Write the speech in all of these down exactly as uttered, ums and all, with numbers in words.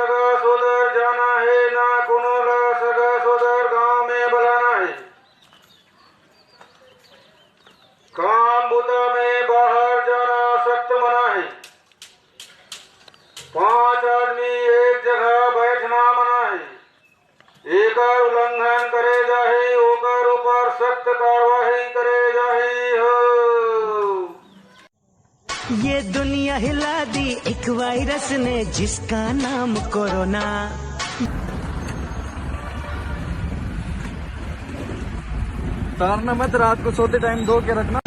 सगा सोदर जाना हे, ना कोनो ला सगा सोदर गांव में बलाना हे। काम बुता में बाहर जाना सख्त मना हे। पांच आदमी एक जगह बैठना मना हे। एकर उल्लंघन करे जाही, ओकर ऊपर सख्त कार्रवाई करे जाही हो। ये दुनिया हिला दी एक वायरस ने, जिसका नाम कोरोना। तारना मत, रात को सोते टाइम धो के रखना।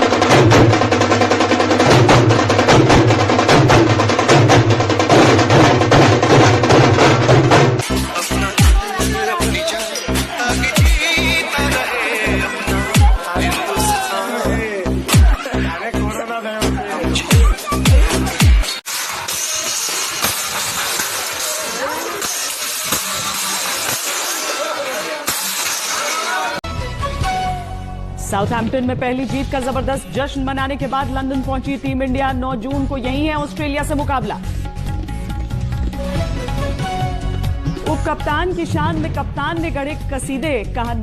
साउथहैम्पटन में पहली जीत का जबरदस्त जश्न मनाने के बाद लंदन पहुंची टीम इंडिया। नौ जून को यहीं है ऑस्ट्रेलिया से मुकाबला। उपकप्तान की शान में कप्तान ने गढ़े कसीदे, कहा